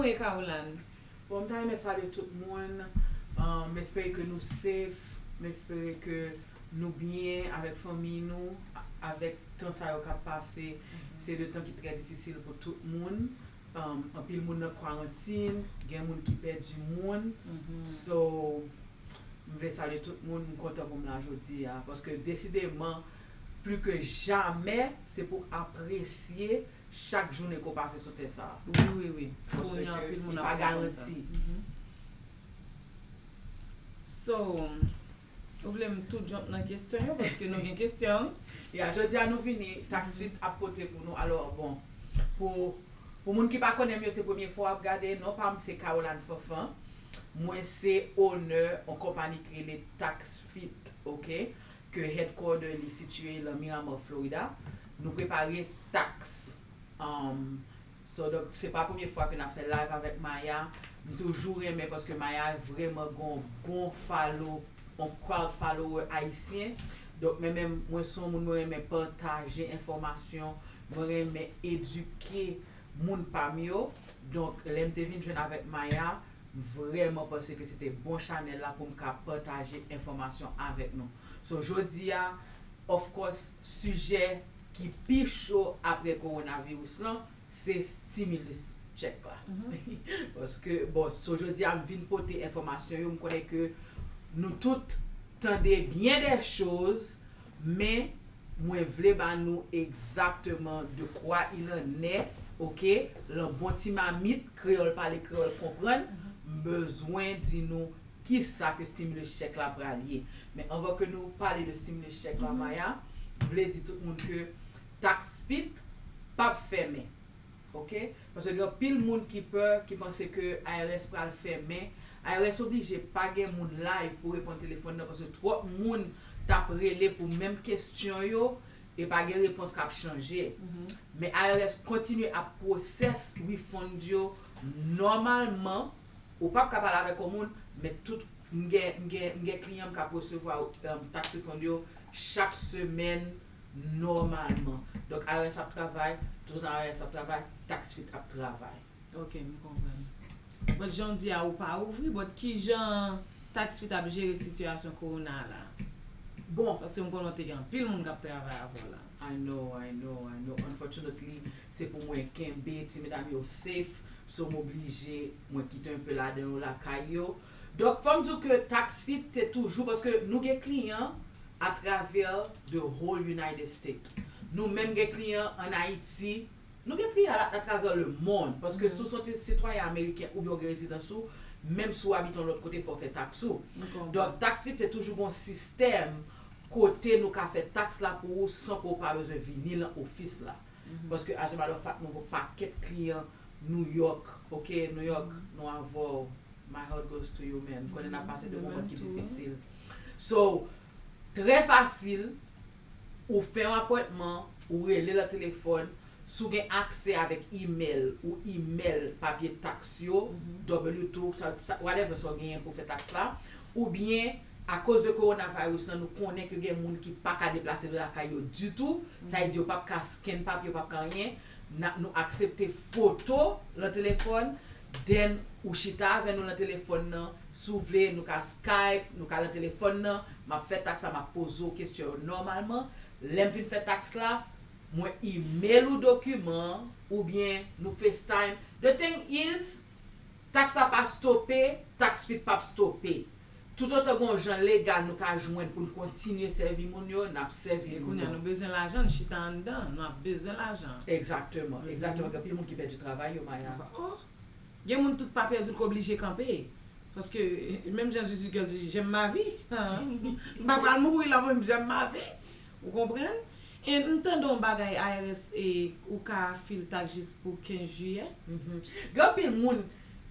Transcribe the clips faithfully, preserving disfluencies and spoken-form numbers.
Hey, Caroline. Bon, m ta renmen salye tout moun. Um, m espere ke nou safe. M espere ke nou byen avèk fanmi nou. Avèk tan sa yo k ap pase, se de tan ki trè difisil pou tout moun. Um, anpil moun nan kwarantin, gen moun ki pèdi moun. So, m vle salye tout moun, m kontan pou m la jodi a. Paske desideman, pli ke jamè, se pou apresye chak jounen ke w pase sou tè sa a. Wi, wi, wi. Kounye a anpil moun ap konprann sa. Paske li pa garanti. So, ou vle m tou jump nan kesyon yo, paske nou gen kesyon, wi. Ya, jodi a nou vini, Tax Fit ap pote pou nou. Alò, bon, pou, pou moun ki pa konnen m yo, se premye fwa w ap gade, non pa m se Caroline Fanfan. Mwen se owner yon konpani ki rele Tax Fit, oke? Ke headquarter li sitiye nan Miramar, Florida. Nou prepare tax. Um, so, donk, se pa premye fwa ke n ap fè live avèk Maya. M toujou renmen paske Maya vrèman gon bon follow, on crowd follower ayisyen. Donk, mwen menm, mwen se yon moun, mwen renmen pataje enfòmasyon, mwen renmen edike moun pa m yo. Donk, lè m te vin jwenn avèk Maya, m vrèman panse ke se te bon chanèl la pou m ka pataje enfòmasyon avèk nou. So, jodi a, of course, sijè ki pi cho apre kowonaviris lan, se stimulus check la. Paske, bon, so jodi a m vin pote enfòmasyon yo, m konnen ke nou tout tande bien des choses, men mwen vle ba nou egzakteman de kwa il en est, oke? Lan bon ti mamit, kreyòl pale, kreyòl konprann, m bezwen di nou kisa ke stimulus check la pral ye. Men anvan ke nou pale de stimulus check la, Maya, m vle di tout moun ke Tax Fit p ap fèmen. Oke? Paske gen anpil moun ki pè, ki panse ke I R S pral fèmen. I R S oblije pa gen moun live pou reponn telefòn nan, paske twòp moun t ap rele pou menm kesyon yo, e pa gen repons k ap chanje. Men I R S kontinye ap process refund yo nòmalman. Ou p ap ka pale avèk yon moun, men tout, m gen, m gen, m gen kliyan m k ap resevwa, um, tax refund yo chak semèn nòmalman. Donk, I R S ap travay, toutotan I R S ap travay, Tax Fit ap travay. Ok, m konprann. But jan w di a, ou pa ouvri, but kijan Tax Fit ap jere sitiyasyon kowona la? Bon, Paske m konnen w te gen anpil moun k ap travay avè w la. I know, I know, I know. Unfortunately, se pou mwen kenbe ti medam yo safe. So, m oblije, mwen kite un peu ladan yo lakay yo. Donk, fò m di w ke Tax Fit te toujou, paske nou gen kliyan atravè the whole United States. Nou menm gen kliyan ann Ayiti, nou gen kliyan atravè lemonn, paske si w se yon sitwayen ameriken oubyen w gen rezidans ou, menm si w abite yon lòt kote, fò w fè taks ou. Donk, Tax Fit te toujou gen yon sistèm kote nou ka fè taks la pou ou san ke w pa bezwen vini lan ofis la. Paske, as a matter of fact, nou gen yon pakèt kliyan New York, ok, New York, nou avè w. My heart goes to you, man. M konnen n ap pase de moman ki difisil. So, trè fasil, ou fè yon apwentman, ou rele lan telefòn, si w gen aksè avèk imèl, ou imèl papye taks yo, W two, sa, sa, whatever sa w genyen pou fè taks la, oubyen, akoz de kowonaviris lan, nou konnen ke gen moun ki pa ka deplase de lakay yo ditou, sa vle di yo p ap ka scan papye, yo p ap ka anyen, n a, nou aksepte foto lan telefòn, then ou chita avè nou lan telefòn nan, si w vle, nou ka Skype, nou ka lan telefòn nan, m ap fè taks la, m ap poze w kesyon yo nòmalman, lè m fin fè taks la, mwen imèl ou dokiman an, oubyen nou FaceTime. The thing is, taks la pa stope, Tax Fit p ap stope. Toutotan gen yon jan legal nou ka jwenn pou n kontinye sèvi moun yo, n ap sèvi moun yo. E kounye a, nou bezwen lajan, n chita anndan, n ap bezwen lajan. Egzakteman, egzakteman. Gen anpil moun ki pèdi travay yo, Maya. Oh! Gen moun tout pa pèdi l k oblije kanpe. Paske, menm jan Juice WRLD di, j'aime ma vie. M pa pral mouri la, mwen, j'aime ma vie. Ou konprann? E m tande yon bagay I R S, e, ou ka fil taks jis pou kenz jiyè. Gen anpil moun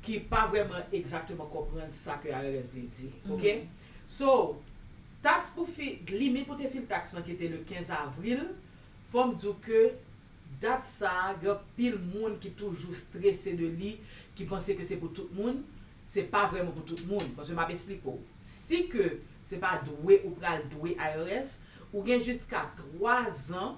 ki pa vrèman egzakteman konprann sa ke I R S vle di, ok? So, taks pou fi, limit pou te fil taks lan ki te le kenz avril, fò m di w ke dat sa a, gen anpil moun ki toujou strese de li, ki panse ke se pou tout moun, se pa vrèman pou tout moun. Paske m ap esplike w. Si ke se pa dwe ou pral dwe I R S, ou gen jiska twa zan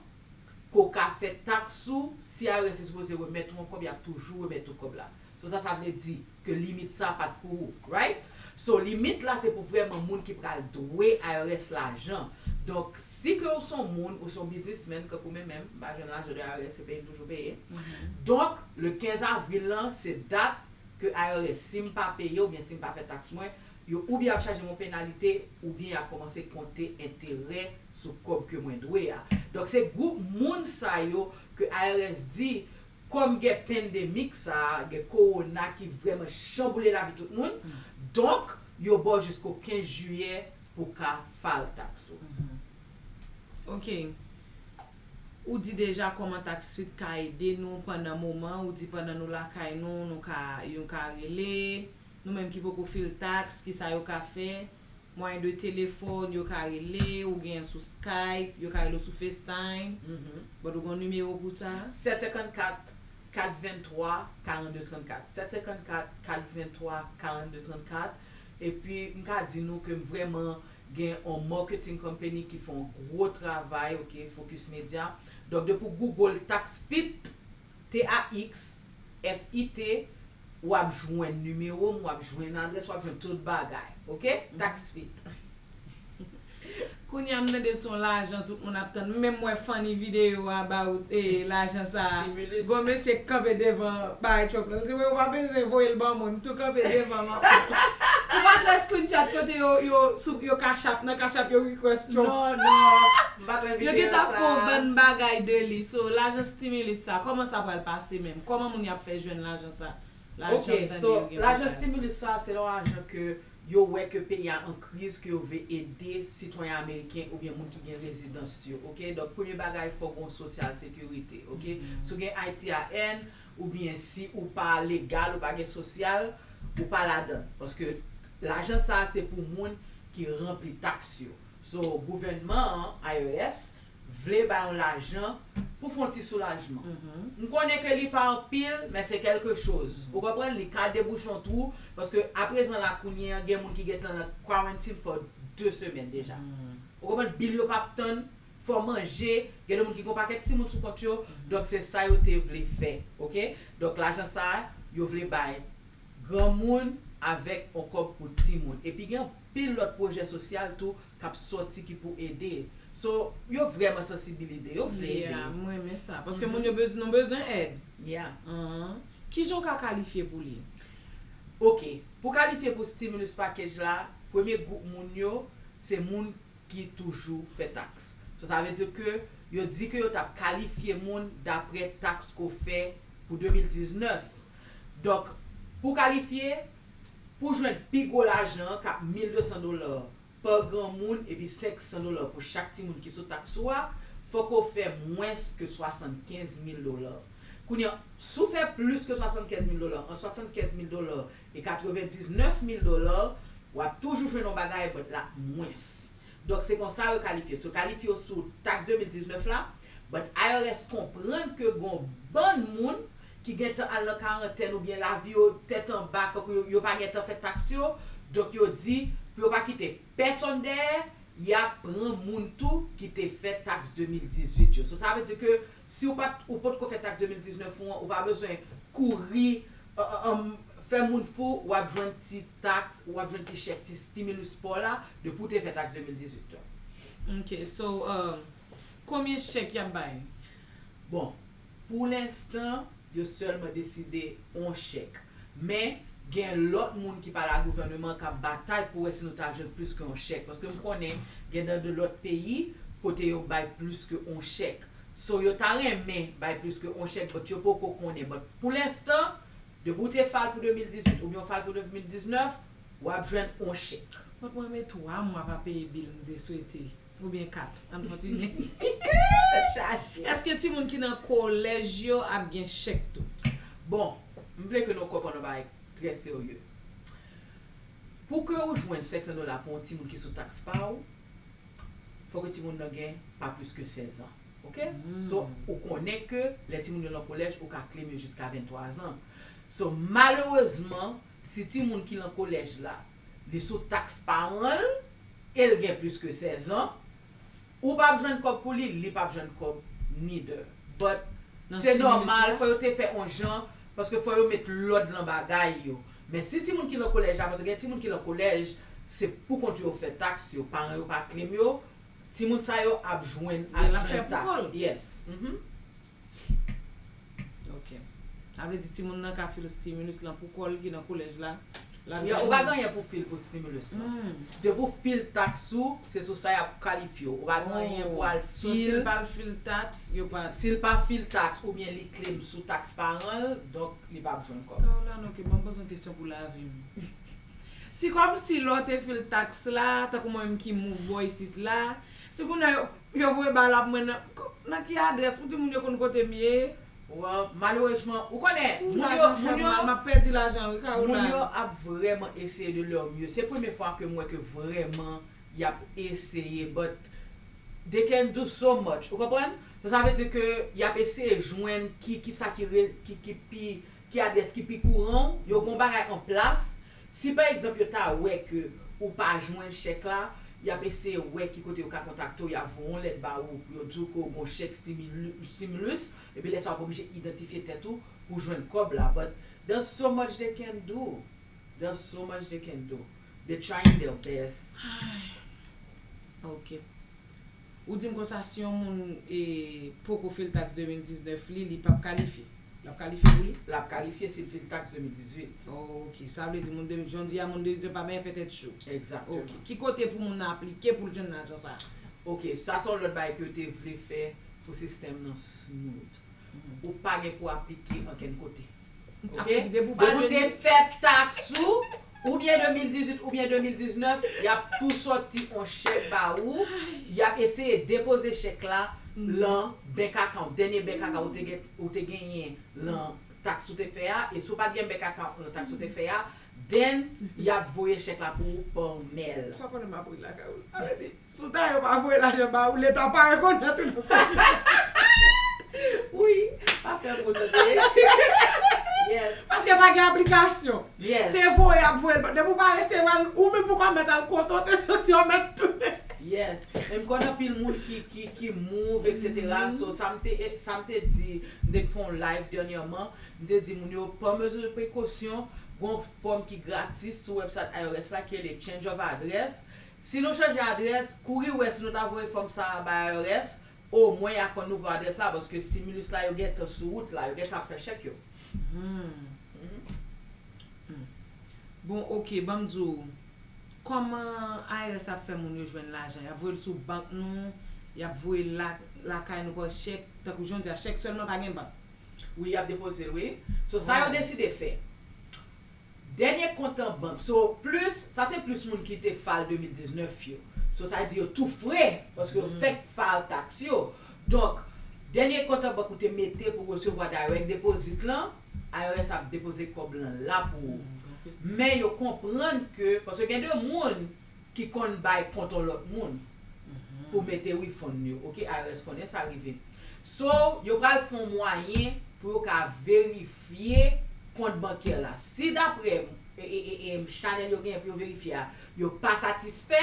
ke w ka fè taks ou, si I R S te sipoze remèt ou yon kòb, y ap toujou remèt ou kòb la. So sa, sa vle di ke limit sa pa t pou ou, right? So limit la se pou vrèman moun ki pral dwe I R S lajan. Donk si ke ou se yon moun, ou se yon biznismenn, kankou mwen menm, m pa jwenn lajan de I R S, se peye m toujou peye. Donk le kenz avril lan se dat ke I R S, si m pa peye oubyen si m pa fè taks mwen, yo oubyen ap chaje m yon penalite oubyen y ap kòmanse konte enterè sou kòb ke mwen dwe a. Donk se gwoup moun sa yo ke I R S di, kòm gen pandemic sa, gen kowona ki vrèman chanboule lavi tout moun, donk yo ba w jisko kenz jiyè pou w ka file taks ou. Ok. Ou di deja kòman TaxFit ka ede nou pandan moman, ou di pandan nou lakay nou, nou ka, yo ka rele, nou menm ki poko file taks, kisa yo ka fè, mwayen de telefòn, yo ka rele, ou gen sou Skype, yo ka rele w sou FaceTime, but ou gen yon nimewo pou sa? Sèt senkannkat, kat venntwa, karannde trannkat. Sèt senkannkat, kat venntwa, karannde trannkat. Epi m ka di nou ke m vrèman gen yon marketing company ki fè yon gwo travay, ok, Focus Media. Donk depi w Google TaxFit, T A X F I T, w ap jwenn nimewo m, w ap jwenn adrès, w ap jwenn tout bagay, ok? TaxFit. Kounye a m tande se yon lajan tout moun ap tann. Menm m wè funny video about eh, lajan sa. Gon mesye k kanpe devan bagay Trump lan. Li di, "Wi, ou pa bezwen voye l ban mwen, m tou kanpe devan m." Ou pa t wè screenshot kote yo, yo, sou, yo Cash App, nan Cash App yo request Trump. Non, non, m pa t wè Yo videyo gentan fè yon sa. Bann bagay de li. So, lajan stimulus sa, kòman sa pral pase menm? Kòman moun y ap fè jwenn lajan sa? Lajan Ok, m tande so yo gen lajan bagay. Stimulus sa se yon lajan ke yo wè ke peyi a an kriz, ke yo vle ede sitwayen ameriken oubyen moun ki gen rezidans yo, ok? Donk premye bagay, fòk gon sosyal sekirite, ok? Si w gen I T I N oubyen si ou pa legal, ou pa gen sosyal, ou pa ladan. Paske lajan sa se pou moun ki ranpli taks yo. So gouvènman an, I R S, vle bay yon lajan pou fè yon ti soulajman. M konnen ke li pa anpil, men se kèlke choz. Ou konprann? Li ka debouche yon twou, paske aprezan la kounye an, gen moun ki gentan nan quarantine for de semèn deja. Ou konprann? Bil yo p ap tann, fò manje, gen de moun ki gon pakèt timoun sou kont yo, donk se sa yo te vle fè, ok? Donk lajan sa, yo vle bay granmoun avèk yon kòb pou timoun. Epi gen anpil lòt pwojè sosyal tou k ap sòti ki pou ede. So, yo vrèman sansibilize, yo vle ede. Yeah, m renmen sa. Paske moun yo bezwen, nou bezwen èd. Yeah. Ahn. Kijan w ka kalifye pou li? Ok, pou kalifye pou stimulus package la, premye gwoup moun yo, se moun ki toujou fè taks. So, sa vle di ke yo di ke yo t ap kalifye moun dapre taks ke w fè pou de mil diznèf. Donk, pou w kalifye, pou w jwenn pi gwo lajan an, k ap mil de san dola pa granmoun epi senk san dola pou chak timoun ki sou taks ou a, fòk ou fè mwens ke swasannkenz mil dola. Kounye a, si w fè plis ke swasannkenz mil dola, ant swasannkenz mil dola e katrevendiznèf mil dola, w ap toujou jwenn yon bagay, but l ap mwens. Donk, se konsa yo kalifye. So, kalifye w sou taks de mil diznèf la, but I R S konprann ke gon bann moun ki gentan al nan karantèn oubyen lavi yo tèt anba, kankou yo, yo pa gentan fè taks yo, donk yo di, pou yo pa kite pèsonn dèyè, y ap pran moun tou ki te fè taks de mil dizuit yo. So, sa vle di ke si w pa t, ou potko fè taks de mil diznèf ou an, ou pa bezwen kouri, uh, uh, um, fè moun fou, w ap jwenn ti taks, w ap jwenn ti chèk, ti stimulus pa w la, depi w te fè taks de mil dizuit yo. Ok, so, um, konbyen chèk y ap bay? Bon, pou lenstan, yo sèlman deside yon chèk. Men, gen lòt moun ki pa lagouvèneman k ap batay pou wè si nou ta jwenn plis ke yon chèk. Paske m konnen gen nan de lòt peyi kote yo bay plis ke yon chèk. So, yo ta renmen bay plis ke yon chèk, but yo poko konnen. But pou lenstan, depi w te file pou de mil dizuit oubyen w file pou de mil diznèf, w ap jwenn yon chèk. Mwen, mwen men twa mwa pa peye bil m te swete. Oubyen kat. Ann kontinye. Tèt chaje. Èske timoun ki nan kolèj yo ap gen chèk tou? Bon, m vle ke nou konprann yon bagay trè serye. Pou ke ou jwenn senk san dola pou yon timoun ki sou taks pa w, fòk timoun nan gen pa plis ke sèz an. Ok? So, ou konnen ke lè timoun yo nan kolèj, ou ka claim yo jiska venntwa zan. So, malerezman, si timoun ki nan kolèj la, li sou taks paran l, e l gen plis ke sèz an, ou p ap jwenn kòb pou li, li p ap jwenn kòb neither. But se nòmal, fò yo te fè yon jan Paske fò yo met lòd lan bagay yo. Men si timoun ki lan kolèj la, paske gen timoun ki lan kolèj, se pou kont yo fè taks yo, paran yo pa claim yo, timoun sa yo ap jwenn, ap jwenn taks. Yes. Mhm. Ok. Sa vle di timoun nan ka fil stimulus lan pou kò l ki nan kolèj la. Ou pa gen anyen pou fil pou stimulus lan. Depi w fil taks ou, se sou sa y ap kalifye w. Ou pa gen anyen pou al fil. So, si l pa fil taks, yo pa. Si l pa fil taks oubyen li claim sou taks paran l, donk li p ap jwenn kòb. Caroline, ok, ban m poze yon kesyon pou lavi m. Si kòmsi lè w te fil taks la, tankou mwen menm ki move bò isit la, si kounye a yo, yo voye bal ap mwen nan, nan ki adrès pou di moun yo konn kote m ye? Well, malerezman, ou konnen, moun yo, moun yo, m ap pèdi lajan wi, Caroline. Moun yo ap vrèman eseye de leur mieux. Se premye fwa ke m wè ke vrèman y ap eseye, but they can do so much. Ou konprann? So, sa vle di ke y ap eseye jwenn ki, ki sa ki, re, ki, ki pi, ki adrès ki pi kouran w, yo gen yon bagay an plas. Si pa egzanp yo ta wè ke ou pa jwenn chèk la, y ap eseye wè ki kote yo ka kontakte w, y ap voye yon lèt ba ou pou yo di w ke w gen yon chèk stimulus, epi lè sa w ap oblije idantifye tèt ou pou w jwenn kòb la. But there's so much they can do. There's so much they can do. They trying their best. Ok. Ou di m konsa si yon moun e poko fil taks de mil diznèf li, li p ap kalifye? L ap kalifye pou li? L ap kalifye si l fil taks de mil dizuit. Oh, ok. Sa vle di moun de mil, jodi a moun de mil dizuit pa menm fè tèt cho. Egzakteman. Ok. Ki kote pou moun nan aplike pou l jwenn lajan sa a? Ok, sa se yon lòt bagay ke yo te vle fè pou sistèm nan smooth. Ou pa gen pou aplike ankenn kote. Ok? Depi w te fè taks ou, oubyen de mil dizuit oubyen de mil diznèf, y ap tou sòti yon chèk ba ou, y ap eseye depoze chèk la lan bank account, dènye bank account ou te gen, ou te genyen lan taks ou te fè a, e si w pa t gen bank account lan taks ou te fè a, then y ap voye chèk la pou ou pa mail. Sa w konnen m ap ri lakay ou la. Sa vle di, si w ta yo pa voye lajan ba ou, leta pa rekonèt ou nan peyi a. Wi, pa fè m ri tande. Yes. Paske pa gen aplikasyon. Yes. Se voye y ap voye l. Depi w pa resevwa l, ou menm pou w ka mèt al kote w te soti an mèt tounen. Yes. E m konn anpil moun ki, ki, ki move, et cetera. So, sa m te, sa m te di, m te fè yon live dènyèman, m te di moun yo pran mezi de prekosyon, gen yon fòm ki gratis sou website I R S la ki rele Change of Address. Si nou chanje adrès, kouri wè si nou ta voye fòm sa a bay I R S, omwen y a konn nouvo adrès la, paske stimulus la, yo gentan sou wout la, yo gentan ap fè chèk yo. Bon, ok, ban m di w, kòman I R S ap fè moun yo jwenn lajan? Y ap voye l sou bank nou, y ap voye l la, lakay nou pa chèk, tankou jan w di a, chèk sèlman pa gen bank. Wi, y ap depoze l, wi. So, sa yo deside fè. Dènye kont an bank. So, plis, sa se plis moun ki te file de mil diznèf yo. So, sa vle di yo tou fre, paske yo fèk file taks yo. Donk, dènye kont an bank ou te mete pou resevwa direct deposit lan, I R S ap depoze kòb lan la pou ou. Men yo konprann ke, paske gen de moun ki konn bay kont yon lòt moun pou mete refund yo. Ok, I R S konnen sa rive. So, yo pral fè yon mwayen pou yo ka verifye kont bankè la. Si dapre e, e, e, e, chanèl yo genyen pou yo verifye a, yo pa satisfè,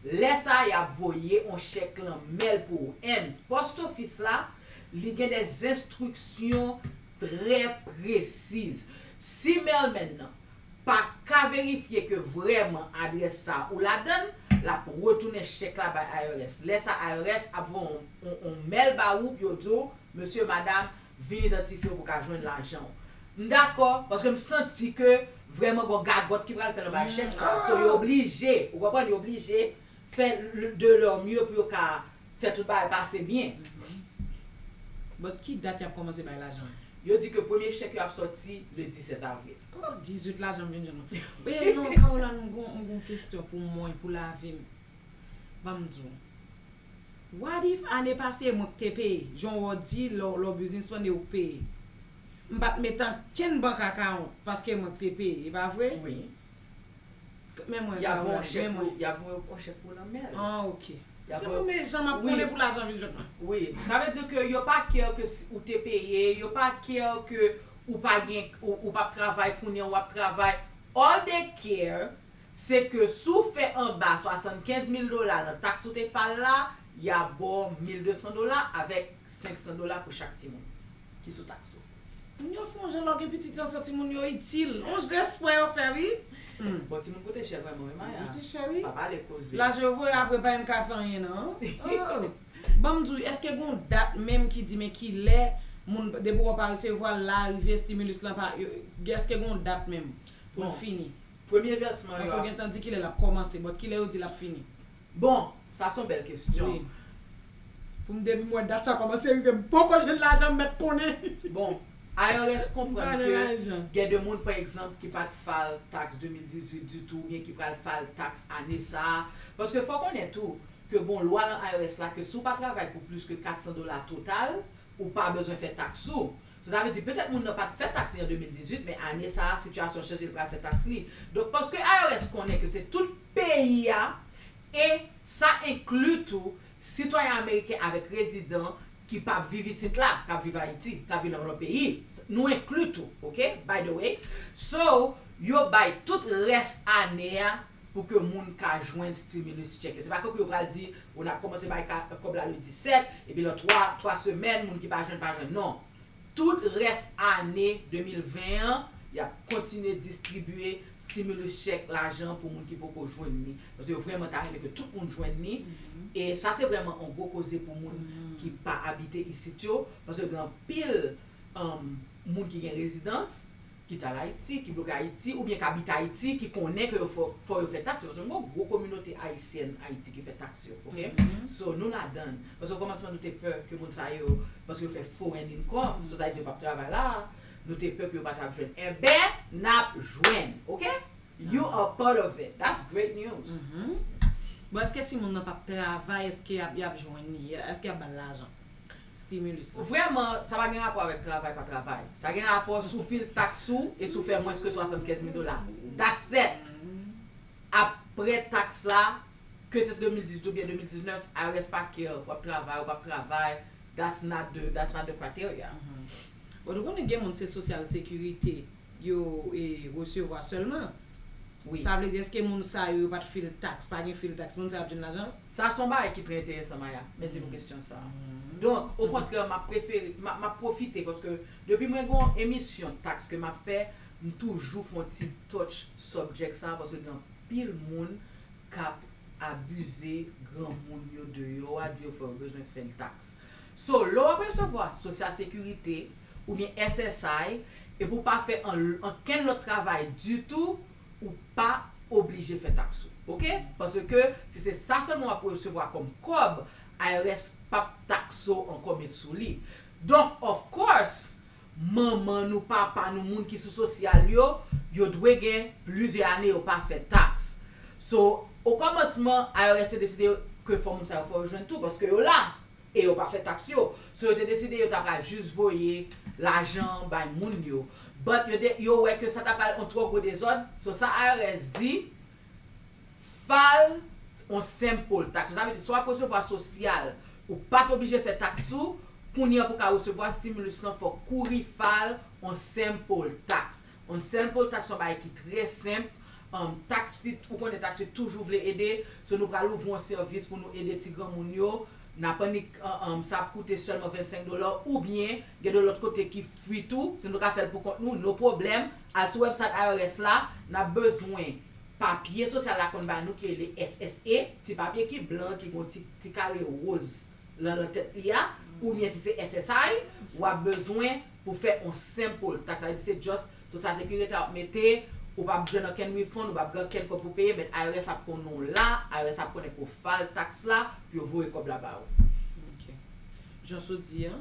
lè sa a, y ap voye yon chèk lan mail pou ou. And post office la, li gen des instructions très précises. Si mailman nan pa ka verifye ke vrèman adrès sa ou ladan l, l ap retounen chèk la bay I R S. Lè sa a, I R S ap voye yon, yon, yon mail ba ou pou yo di w, mesye, madanm, vin idantifye w pou w ka jwenn lajan w. M dakò, paske m santi ke vrèman gen yon gagòt ki pral fè nan bay chèk sa. So, yo oblije, ou konprann, yo oblije fè de leur mieux pou yo ka fè tout bagay pase byen. But ki dat y ap kòmanse bay lajan? Yo di ke premye chèk yo ap sòti le disèt avril. Oh, dizuit lajan m vin jwenn mwen. E non, Caroline, m gon, m gon kestyon pou mwen, pou lavi m. Ban m di w. What if ane pase e mwen k te peye? Jan w di, lè w, lè w biznismann e ou k peye. M pa t mete ankenn bank account paske e mwen k te peye, e pa vre? Wi. Men mwen, Caroline, men mwen. Y ap voye yon chèk pou w nan men l. Ah, ok. Se pou men jan m ap konnen pou lajan vin jwenn mwen. Wi. Sa vle di ke yo pa care ke si ou te peye, yo pa care ke ou pa gen, ou, ou p ap travay kounye a, w ap travay. All they care, se ke si w fè anba swasannkenz mil dola nan taks ou te file la, y a ba w mil de san dola avèk senk san dola pou chak timoun ki sou taks ou. Moun yo fè yon jan lè w gen pitit, yo santi moun yo itil. Yon jès wè yo fè, wi. Bon, timoun koute chè vrèman, wi, Maya. Koute chè, wi. Pa pale koze. Lajan yo voye a vrè, pa menm ka fè anyen, non. Oh. Ban m di w, èske gen yon dat menm ki di, men kilè moun, depi w pa resevwa l la, rive stimulus lan, pa, yo, èske gen yon dat menm pou l Bon. Fini? Premye vèsman Paske yo w ap gen tan di kilè l ap kòmanse, but kilè yo di l ap fini? Bon, sa se yon bèl kesyon. Wi. Pou m depi m wè dat sa kòmanse rive, m poko jwenn lajan, m mèt konnen. Bon, I R S konprann Mwen ke lajan. Gen de moun, pa egzanp, ki pa t file taks de mil dizuit ditou, oubyen ki pral file taks ane sa a. Paske fò konnen tou, ke gon lwa nan I R S la, ke si w pa travay pou plis ke kat san dola total, ou pa bezwen fè taks ou. So, sa vle di, petèt moun nan pa t fè taks li an de mil dizuit, men ane sa a, sitiyasyon chanje, li pral fè taks li. Donk, paske I R S konnen ke se tout peyi a, e sa enkli tou sitwayen ameriken avèk rezidan ki p ap viv isit la, k ap viv Ayiti, k ap viv nan yon lòt peyi. Nou enkli tou, oke? By the way. So, yo bay tout rès ane a pou ke moun ka jwenn stimulus check. Se pa ke yo pral di, ou n ap kòmanse bay ka- kòb la le disèt, epi nan twa, twa semèn, moun ki pa jwenn, pa jwenn. Non. Tout rès ane de mil ven an, y ap kontinye distribye stimulus check, lajan pou moun ki poko jwenn li. Paske yo vrèman ta renmen ke tout moun jwenn li. E sa se vrèman yon gwo koze pou moun ki pa abite isit yo. Paske gen anpil um, moun ki gen rezidans, ki t al Ayiti, ki bloke Ayiti, oubyen k abite Ayiti, ki konnen ke yo fò, fò yo fè taks yo. Paske nou gen yon gwo kominote ayisyèn Ayiti ki fè taks yo, oke? So, nou ladan. Paske o kòmansman, nou te pè ke moun sa yo, paske yo fè foreign income, so sa vle di yo p ap travay la, nou te pè ke yo pa t ap jwenn. Enben, n ap jwenn, oke? You are part of it. That's great news. Bon, èske si moun nan p ap travay, èske y ap, y ap jwenn li? Èske y ap ba l lajan? Stimulus la. Vrèman, sa pa gen rapò avèk travay pa travay. Sa gen rapò si w file taks ou e si w fè mwens ke swasannkenz mil dola. That's it. Apre taks la, ke se de mil dizuit oubyen de mil diznèf, I R S pa care, w ap travay, w p ap travay, that's not the, that's not the criteria. Bon, nou konnen gen moun se sosyal sekirite yo e, resevwa sèlman. Wi. Sa vle di, èske moun sa yo, yo pa t file taks, pa gen file taks, moun sa yo ap jwenn lajan? Sa se yon bagay ki trè enteresan, Maya. Mèsi pou kesyon sa a. Donk, okontrè, m ap prefere, m ap, m ap pwofite, paske depi mwen gen yon emisyon taks ke m ap fè, m toujou fè yon ti touch subject sa a, paske gen anpil moun k ap abize granmoun yo deyò a, di yo fò yo bezwen fè l taks. So, lè w ap resevwa Sosyal Sekirite oubyen S S I, epi w pa fè an, ankenn lòt travay ditou, ou pa oblije fè taks ou, oke? Paske si se sa sèlman w ap resevwa kòm kòb, I R S p ap takse w ankò met sou li. Donk, of course, manman nou, papa nou, moun ki sou sosyal yo, yo dwe gen plizyè ane yo pa fè taks. So, o kòmansman, I R S te deside ke fò moun sa yo fò yo jwenn tou, paske yo la, e yo pa fè taks yo. So, yo te deside yo ta pral jis voye lajan bay moun yo. But yo, de, yo wè ke sa ta pral yon twò gwo dezòd. So, sa I R S di, file yon simple tax. Sa vle di, si w ap resevwa sosyal, ou pa t oblije fè taks ou, kounye a pou w ka resevwa stimulus lan, fò w kouri file yon simple tax. Yon simple tax se yon bagay ki trè senp. Um, tax fit, ou konnen tax fit toujou vle ede. So, nou pral ouvri yon sèvis pou nou ede ti granmoun yo. N ap annik, um, um, sa ap koute sèlman vennsenk dola, oubyen gen de lòt kote ki free tou. Si nou ka fè l pou kont nou, no problem. Al sou website I R S la, n ap bezwen papye sosyal la konn ba nou ki rele S S A, ti papye ki blan, ki gon ti, ti kare woz lan, lan tèt li a, oubyen si se S S I, w ap bezwen pou fè yon simple tax. Sa vle di se just Sosyal Sekirite w ap mete, ou p ap jwenn ankenn refund, ou p ap gen ankenn kòb pou peye, men I R S ap konnen w la, I R S ap konnen ke w file tax la, pou yo voye kòb la ba ou. Ok. Jan w sot di an,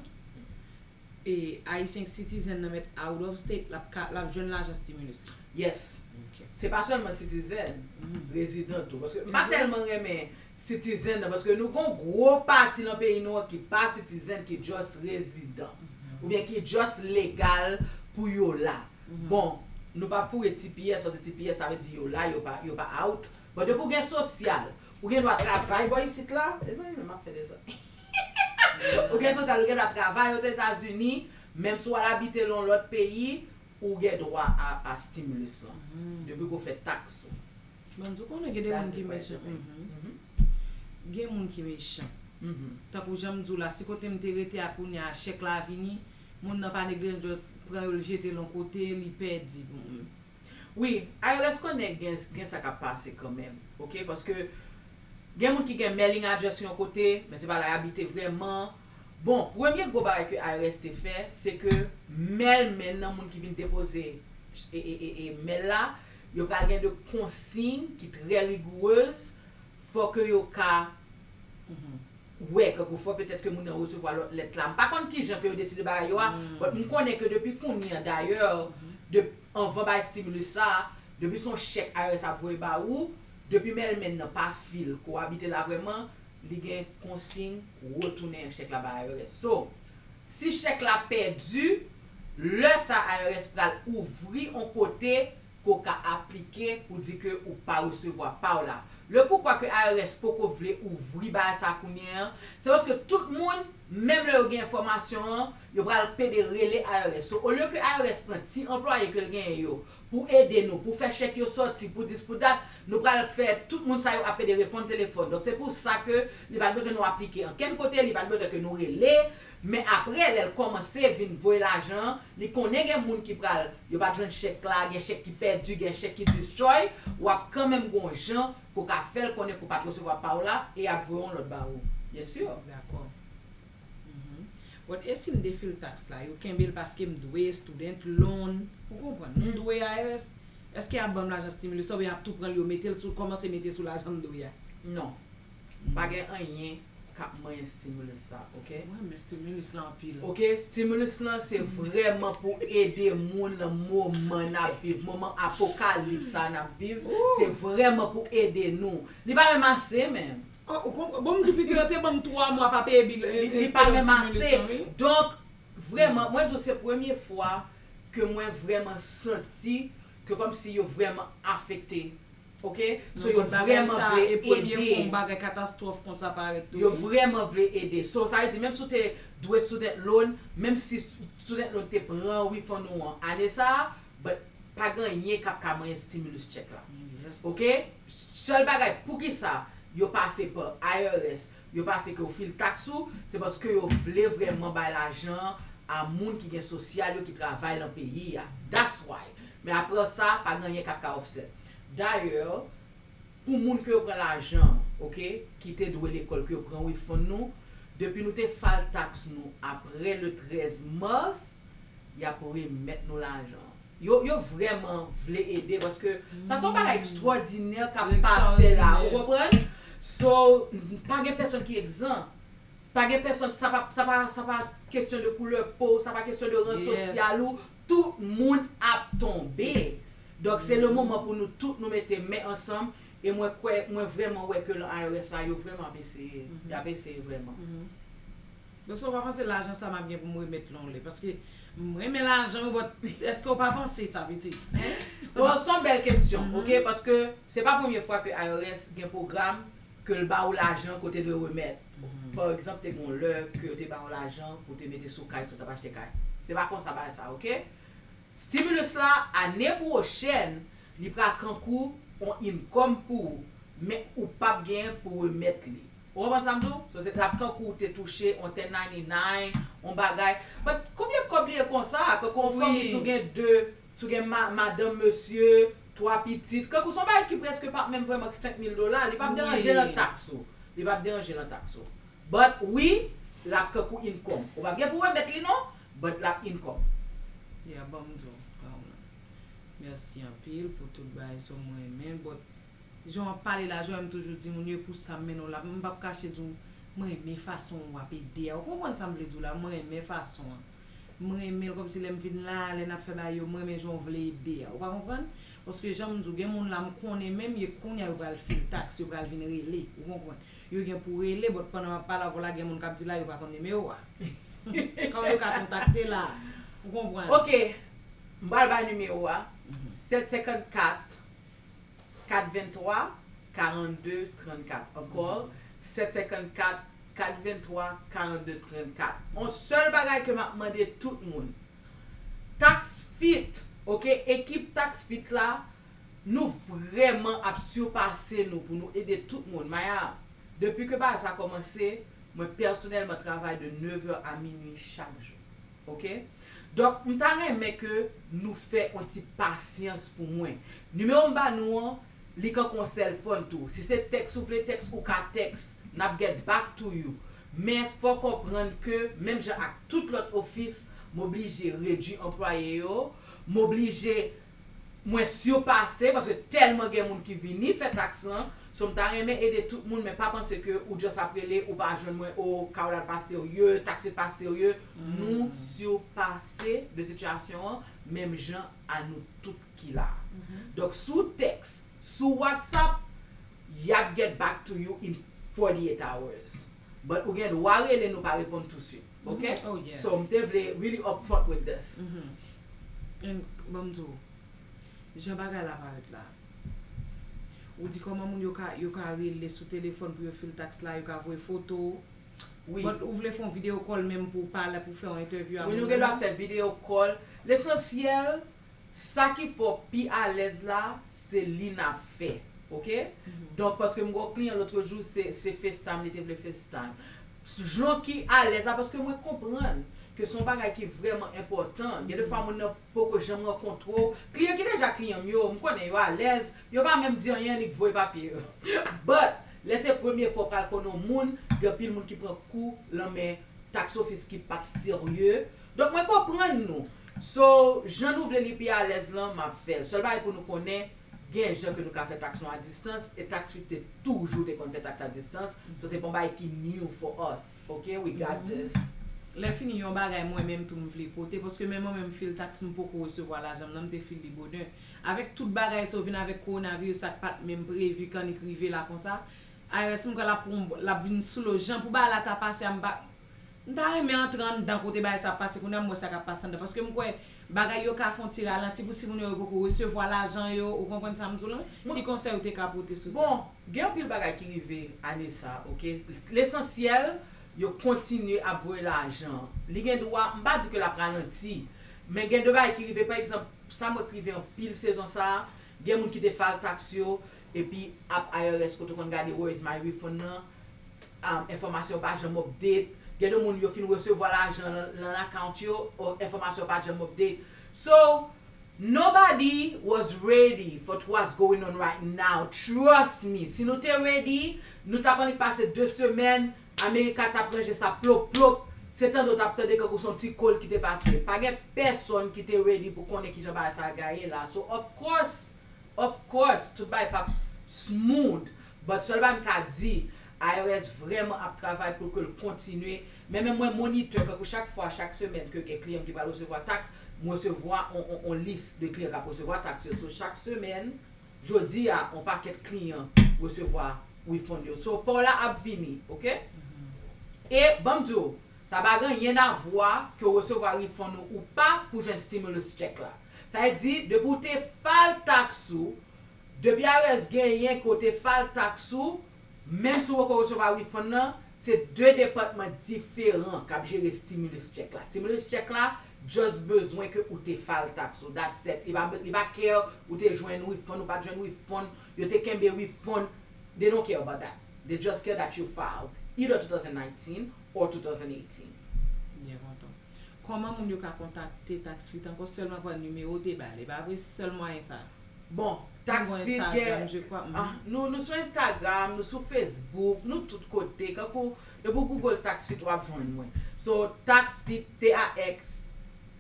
e Ayisyen citizen nan mèt out of state, l ap ka, l ap jwenn lajan stimulus la. Yes. Ok. Se pa sèlman citizen, rezidan tou. Paske m pa tèlman renmen citizen nan, paske nou gon gwo pati nan peyi nou an ki pa citizen, ki just rezidan. Oubyen ki just legal pou yo la. Bon, nou p ap foure T P S, paske T P S sa vle di yo la, yo pa, yo pa out. Bon, depi w gen sosyal, ou gen dwa travay bò isit la. Mezanmi, men m ap fè dezòd. Ou gen sosyal, ou gen dwa travay Ozetazini, menm si w al abite nan yon lòt peyi, ou gen dwa a, a stimulus lan. Depi ke w fè taks ou. Bon, di w konnen gen de moun ki mechan. Gen moun ki mechan. Tankou jan m di w la, si kote m te rete a kounye a, chèk la vini, Moun nan pa neglijan, just pran yo, l jete l yon kote, li pèdi. Mm. Wi, I R S konnen gen, gen sa k ap pase kanmenm, oke? Paske gen moun ki gen mailing address yon kote, men se pa la y abite vrèman. Bon, premye gwo bagay ke I R S te fè, se ke mailman nan, moun ki vin depoze e, e, e, e mail la, yo pral gen de konsiy ki trè rigourez, fò ke yo ka wè, kankou fò petèt ke moun nan resevwa lòt lèt la. M pa konn kijan ke yo deside bagay yo a, but m konnen ke depi kounye a, dayè, de, anvan bay stimulus sa a, depi se yon chèk I R S ap voye ba ou, depi mailman nan pa feel ke w abite la vrèman, li gen konsiy retounen chèk la bay I R S. So, si chèk la pèdi, lè sa I R S pral ouvri yon kote ke w ka aplike pou di ke ou pa resevwa pa w la. Le poukwa ke I R S poko vle ouvri bagay sa kounye an, se paske tout moun, menm lè yo gen enfòmasyon an, yo pral pede rele I R S. So, olye ke I R S pran ti anplwaye ke l genyen yo pou ede nou, pou fè chèk yo sòti, pou dis, pou dat, nou pral fè tout moun sa yo ap pede reponn telefòn. Donk, se pou sa ke li pa t bezwen nou aplike ankenn kote, li pa t bezwen ke nou rele, men apre, lè l kòmanse vin voye lajan an, li konnen gen moun ki pral, yo pa t jwenn chèk la, gen chèk ki pèdi, gen chèk ki destroy, w ap kanmenm gen yon jan pou w ka fè l konnen ke w pa t resevwa pa w la, e y ap voye yon lòt ba ou. Byen si. Dakò. But e si m defil taks la, yo kenbe l paske m dwe student loan, ou konprann, m dwe I R S, èske y ap ban m lajan stimulus la oubyen y ap tou pran l, yo mete l sou, kòmanse mete sou lajan m dwe a? Non. Pa gen anyen k ap manyen stimulus sa, oke? Mwen renmen stimulus la anpil. Oke, stimulus lan se vrèman pou ede moun nan moman n ap viv, moman apokalips sa n ap viv, se vrèman pou ede nou. Li pa menm ase menm. Oh, ou konprann? Bon, m di pito yo te ban m twa mwa pa peye bil. Li, li pa menm ase. Donk, vrèman, mwen di w se premye fwa ke mwen vrèman santi ke kòmsi yo vrèman afekte. Oke? So, yo vrèman vle ede. Bagay katastwòf konsa parèt tou. Yo vrèman vle ede. So, sa vle di, menm si w te dwe student loan, menm si student loan te pran refund ou an ane sa a, but pa gen anyen k ap ka manyen stimulus check la. Oke? Sèl bagay, poukisa yo pase pa I R S, yo pase ke w fil taks ou, se paske yo vle vrèman bay lajan a moun ki gen sosyal yo, ki travay nan peyi a. That's why. Men apre sa, pa gen anyen k ap ka offset. Dayè, pou moun ke yo pran lajan, oke, ki te dwe lekòl, ke yo pran refund nou, depi nou te file taks nou apre le trèz mas, y ap remèt nou lajan. Yo, yo vrèman vle ede, paske sa se yon bagay ekstwòdinè k ap pase la, ou konprann? So, pa gen pèsonn ki egzan. Pa gen pèsonn, sa pa, sa pa, sa pa kesyon de koulè po, sa pa kesyon de ran sosyal ou, tout moun ap tonbe. Donk, se le moman pou nou tout nou mete men ansanm, e mwen kwè, mwen vrèman wè ke lan I R S la, yo vrèman ap eseye. Y ap eseye vrèman. Paske w pa panse lajan sa m ap gen pou m remèt lan w lè? Paske m renmen lajan w, but èske w pa panse sa, pitit? Bon, se yon bèl kesyon, oke? Paske se pa premye fwa ke I R S gen pwogram ke l ba w lajan ke w te dwe remèt. Pa egzanp, te gen yon lè ke yo te ba w lajan pou w te mete sou kay si w t ap achte kay. Se pa konsa bagay sa, oke? Stimulus la, ane pwochèn, li pral kankou yon income pou ou, men ou p ap gen pou remèt li. Ou konprann sa m di w? So, se, l ap kankou w te touche yon ten ninety-nine, yon bagay. But konbyen kòb li ye konsa? Kankou yon fanmi, si w gen de, si w gen ma-, madanm, mesye, twa pitit, kankou se yon bagay ki prèske p ap menm vrèman senk mil dola, li p ap deranje lan taks ou. Li p ap deranje lan taks ou. But wi, l ap kankou income. Ou p ap gen pou remèt li non, but l ap income. Ya, ban m di w, Paola. Mèsi anpil pou tout bagay sa w, mwen renmen, but jan w ap pale la, jan m toujou di moun yo, e pou sa m mennen w la, m p ap kache di w, mwen renmen fason w ap ede a. Ou konprann sa m vle di w la, mwen renmen fason an. Mwen renmen l kòmsi lè m vin la, lè n ap fè bagay yo, mwen renmen jan w vle ede a. Ou pa konprann? Paske jan m di w, gen moun la m konnen menm, e kounye a yo pral fil taks, yo pral vin rele. Ou konprann? Yo gen pou rele, but pandan m ap pale avè w la, gen moun k ap di la, yo pa konn nimewo a. Kòman yo ka kontakte la? Ou konprann? Oke. M pral bay nimewo a. Sèt senkannkat, kat venntwa, karannde trannkat. Ankò, sèt senkannkat, kat venntwa, karannde trannkat. Yon sèl bagay ke m ap mande tout moun. Tax Fit, oke, ekip Tax Fit la, nou vrèman ap sipase nou pou nou ede tout moun. Maya, depi ke bagay sa kòmanse, mwen pèsonèlman travay de nev è a minui chak jou. Oke? Donk, m ta renmen ke nou fè yon ti pasyans pou mwen. Nimewo m ba nou an, li kanpe yon sèl fòn tou. Si se tèks ou vle tèks, ou ka tèks. N ap get back to you. Men fò w konprann ke, menm jan ak tout lòt ofis, m oblije redui anplwaye yo, m oblije mwen sipase, paske tèlman gen moun ki vini fè taks lan. So, m ta renmen ede tout moun, men pa panse ke ou just ap rele, ou pa jwenn mwen, o, Caroline pa serye, Taxfit pa serye. Nou sipase de sitiyasyon an, menm jan a nou tout ki la. Donk, sou tèks, sou WhatsApp, y ap get back to you in forty-eight hours. But ou gen dwa rele nou pa reponn tou swit. Ok? Mhm. Oh, yeah. So, m te vle really upfront with this. Mhm. And, ban m di w, jan bagay la parèt la, ou di kòman moun yo ka, yo ka rele sou telefòn pou yo file taks la, yo ka voye foto. Wi. But ou vle fè yon video call menm pou w pale, pou w fè yon entèvyou a Wi, moun nou gen dwa nan? Fè video call. Lesansyèl, sa ki fè w pi alèz la, se li n ap fè. Ok? Donk, paske m gen yon kliyan lòt jou, se, se FaceTime, li te vle FaceTime. Jan ki alèz la, paske mwen konprann ke se yon bagay ki vrèman enpòtan. Gen de fwa moun nan poko janm rankontre w. Kliyan ki deja kliyan m yo, m konnen yo alèz, yo pa menm di anyen, annik voye papye yo. But, lè se premye fwa w pral konnen yon moun, gen anpil moun ki pran kou lan men tax office ki pa t serye. Donk, mwen konprann nou. So, jan nou vle li pi alèz lan, m ap fè l. Sèl bagay pou nou konnen, gen jan ke nou ka fè taks nou a distans, e Taxfit te toujou te konn fè taks a distans. So, se pa yon bagay ki new for us. Ok, we got this. Lè fini yon bagay mwen menm tou m vle pote, paske menm mwen menm fil taks m poko resevwa lajan m nan, m te fil li bonè. Avèk tout bagay sa yo vin avèk kowonaviris sa k pa t menm previ k annik rive la konsa, I R S m kwè l ap pran, l ap vin slow. Jan pou bagay la ta pase a, m pa, m ta renmen antre anndan kote bagay sa ap pase kounye a, m wè sa k ap pase anndan. Paske m kwè bagay yo ka fè yon ti ralanti pou si moun yo, yo poko resevwa lajan yo, ou konprann sa m di w lan? Ki konsèy ou te ka pote sou sa? Bon, gen anpil bagay ki rive ane sa, ok? Lesansyèl, yo kontinye ap voye lajan. Li gen dwa, m pa di ke l ap ralanti, men gen de bagay ki rive, pa egzanp, sa m wè k rive anpil sezon sa a, gen moun ki te file taks yo, epi ap I R S kote w konn gade where is my refund nan, um, enfòmasyon pa janm update. Gen de moun yo fin resevwa lajan lan, lan account yo, o, enfòmasyon pa janm update. So, nobody was ready for what's going on right now. Trust me. Si nou te ready, nou t ap annik pase de semèn, America t ap ranje sa plop plop. Se tande w t ap tande kankou se yon ti cold ki te pase. Pa gen pèsonn ki te ready pou konnen kijan bagay sa a gaye la. So, of course, of course, tout bagay p ap smooth. But sèl bagay m ka di, I R S vrèman ap travay pou ke l kontinye. Men menm mwen monitè, kankou chak fwa, chak semèn ke gen kliyan m ki pral resevwa taks, m resevwa on, on, on lis de kliyan k ap resevwa taks yo. So, chak semèn, jodi a, on pakèt kliyan resevwa refund yo. So, pa w la ap vini, ok? E, ban m di w, sa pa gen anyen a vwa ke w resevwa refund ou, ou pa pou jwenn stimulus check la. Sa vle di, depi w te file taks ou, depi I R S genyen ke w te file taks ou, menm si w poko resevwa refund nan, se de depatman diferan k ap jere stimulus check la. Stimulus check la, just bezwen ke ou te file taks ou. That's it. Li pa, li pa care ou te jwenn refund, ou pa t jwenn refund, yo te kenbe refund. They don't care about that. They just care that you filed either two thousand nineteen or two thousand eighteen. Byen kontan. Kòman moun yo ka kontakte Taxfit ankò? Sèlman pa nimewo w te ba l, e pa vre? Se sèl mwayen sa? Bon, Taxfit gen, ah, nou, nou sou Instagram, nou sou Facebook, nou tout kote. Kankou, depi w Google Taxfit, w ap jwenn mwen. So, Taxfit, T A X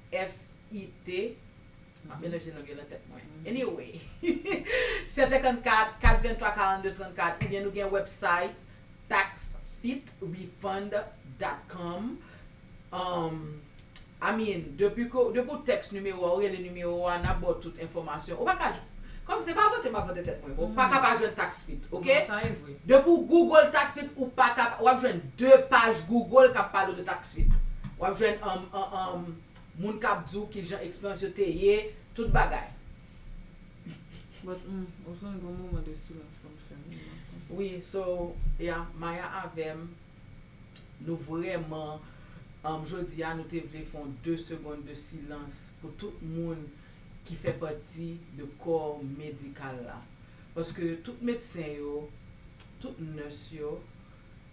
F I T, m ap melanje lang yo nan tèt mwen. Anyway, sèt senkannkat, kat venntwa, karannde trannkat, oubyen nou gen website, taxfitrefund dot com. Um, I mean, depi ke, depi w tèks nimewo a, ou rele nimewo a, n ap ba w tout enfòmasyon. Ou pa ka, kòmsi se pa vante m ap vante tèt mwen, bon, ou pa ka pa jwenn Taxfit, ok? Non, sa e vre. Depi w Google Taxfit, ou pa ka, w ap jwenn de paj Google k ap pale w de Taxfit. W ap jwenn, um, um, um, moun k ap di w kijan eksperyans yo te ye, tout bagay. But, mm, ou konnen gen yon moman de silans pou n fè, wi, maten. Wi, so, yeah, Maya avè m, nou vrèman, um, jodi a, nou te vle fè yon de segonn de silans pou tout moun ki fè pati de kò medikal la. Paske tout medsen yo, tout nès yo,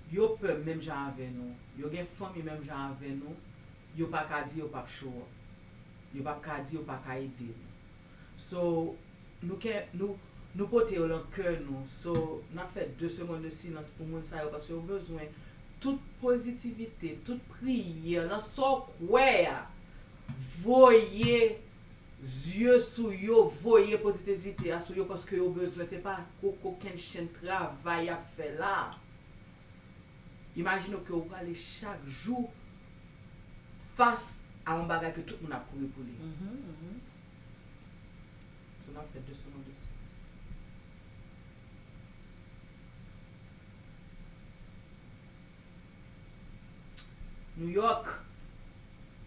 yo pè menm jan avè nou. Yo gen fanmi menm jan avè nou. Yo pa ka di yo p ap show up. Yo p ap ka di yo pa ka ede nou. So, nou ke, nou, nou pote yo lan kè nou. So, n ap fè de segonn de silans pou moun sa yo, paske yo bezwen tout pozitivite, tout priyè, lan sa w kwè a. Voye zye sou yo, voye pozitivite a sou yo, paske yo bezwen. Se pa ko-, kokenn chenn travay y ap fè la. Imajine w ke w prale chak jou fas a yon bagay ke tout moun ap kouri pou li. Mhm, mhm. So, n ap fè de segonn de silans. New York.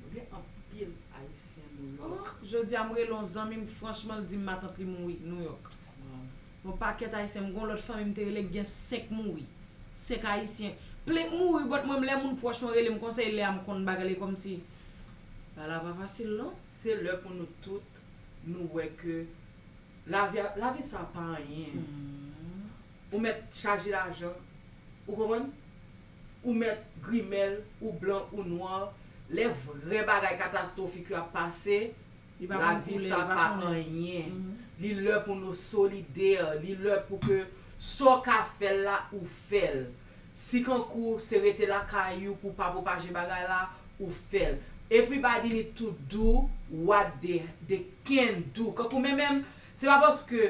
Nou gen anpil Ayisyen New York. Oh, jodi a m rele yon zanmi m, franchman, l di m matant li mouri New York. Wow. Yon pakèt Ayisyen, m gen yon lòt fanmi m te rele, gen senk mouri. Senk Ayisyen. Plen k mouri, but mwen, lè moun pwòch mwen rele m konsa, e lè a m konn bagay la, e kòmsi bagay la pa fasil, non. Se lè pou nou tout, nou wè ke lavi, lavi sa pa anyen. Mhm. Ou mèt chaje lajan, ou konprann? Ou mèt grimèl, ou blan, ou nwa. Lè vrè bagay katastwofik yo ap pase, lavi sa pa anyen. Mhm. Li lè pou nou solidè, li lè pou ke sa w ka fè l la, ou fè l. Si kankou se rete lakay ou pou pa pwopaje bagay la, ou fè l. Everybody need to do what they, they can do. Kankou mwen menm, se pa paske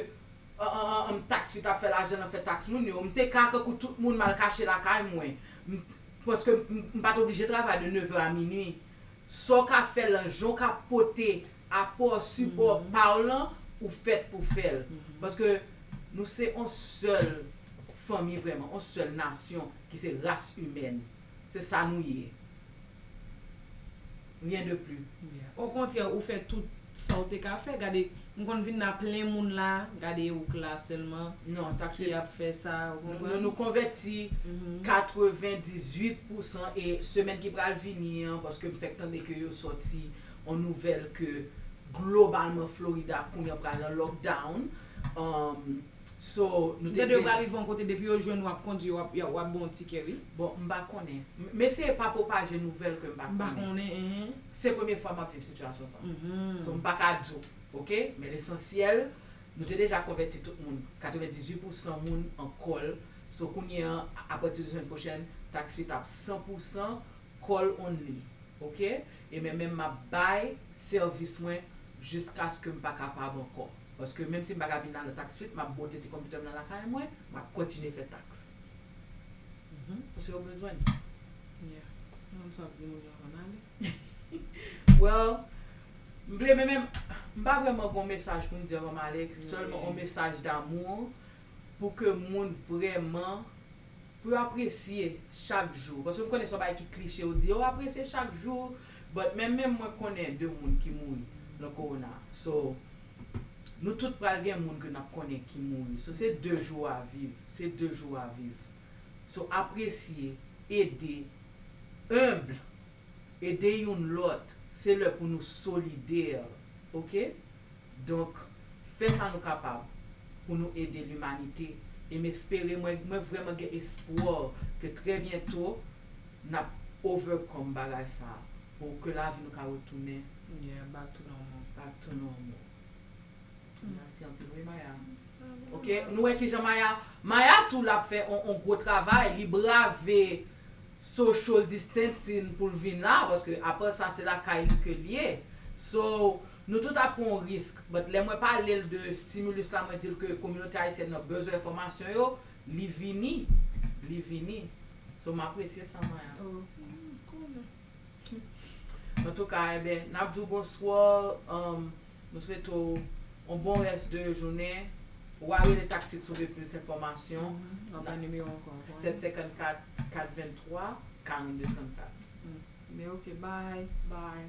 an, an, an, an, tax free t ap fè lajan nan fè tax moun yo. M te ka kankou tout moun m al kache lakay mwen. M, paske m, m pa t oblije travay de neuf heures à minuit. Sa w ka fè lan, jan w ka pote apò, sipò pa w lan, ou fèt pou fè l. Paske nou se yon sèl fanmi vrèman, yon sèl nasyon ki se ras imèn. Se sa nou ye. Rien de plus. Yeah. Okontrè, ou fè tout sa w te ka fè. Gade, m konn vin la plen moun la, gade Youk la sèlman ki ap fè sa, ou konprann? Non, nou, nou konvèti katrevendizwit pousan e semèn ki pral vini an, paske m fèk tande ke yo sòti yon nouvèl ke globalman Florida kounye a pral nan lockdown. Um, So, nou te deja. Yo pral rive yon kote, depi yo jwenn w ap kondui, w ap, w ap bon tikè, wi. Bon, m pa konnen. M, m eseye pa pwopaje nouvèl ke m pa konnen. M pa konnen, enhen. Se premye fwa m ap viv sitiyasyon sa. Mhm. So, m pa ka di w, oke? Men lesansyèl, nou te deja konvèti tout moun, katrevendizwit pousan moun an kòl. So, kounye a, apati de semèn pwochèn, tax free t ap san pousan call only. Oke? E men menm m ap bay sèvis mwen jiskaske m pa kapab ankò. Paske menm si m pa ka vin la nan tax free, m ap bwote ti konpitè m nan lakay mwen, m ap kontinye fè tax. Mhm. Paske yo bezwen m. Yeah. M konn sa w ap di moun yo avan m ale. Well, m vle men menm, m pa vrèman gen yon mesaj pou m di avan m ale, sèlman yon mesaj damou pou ke moun vrèman pou yo apresye chak jou. Paske m konnen se yon bagay ki kliche, yo di, yo apresye chak jou. But men menm mwen konnen de moun ki mouri nan kowona. So, nou tout pral gen moun ke n ap konnen ki mouri. So, se de jou a viv. Se de jou a viv. So, apresye, ede, enb, ede youn lòt, se lè pou nou solidè, oke? Donk, fè sa nou kapab pou nou ede limanite. E m espere, mwen, mwen vrèman gen espwa ke trè byento, n ap overcome bagay sa a, pou ke lavi nou ka retounen. Yeah, back to normal. Back to normal. Mèsi anpil, wi, Maya. Oke, nou wè kijan Maya, Maya tou l ap fè on, on gwo travay, li brave social distancing pou l vin la, paske apre sa, se lakay li ke l ye. So, nou tout ap pran yon risk, but lè mwen pale l de stimulus la, mwen di l ke kominote ayisyèn nan bezwen enfòmasyon yo, li vini, li vini. So, m apresye sa, Maya. Oh, m konnen. Antouka, enben, n ap di w bonswa, um, nou swete w yon bon rès de jounen. Ou a rele taksi si w vle plis enfòmasyon. Mhm. W ap bay nimewo ankò, ankò. Sèt senkannkat, kat venntwa, karannde trannkat. Mm. Men oke, bye. Bye.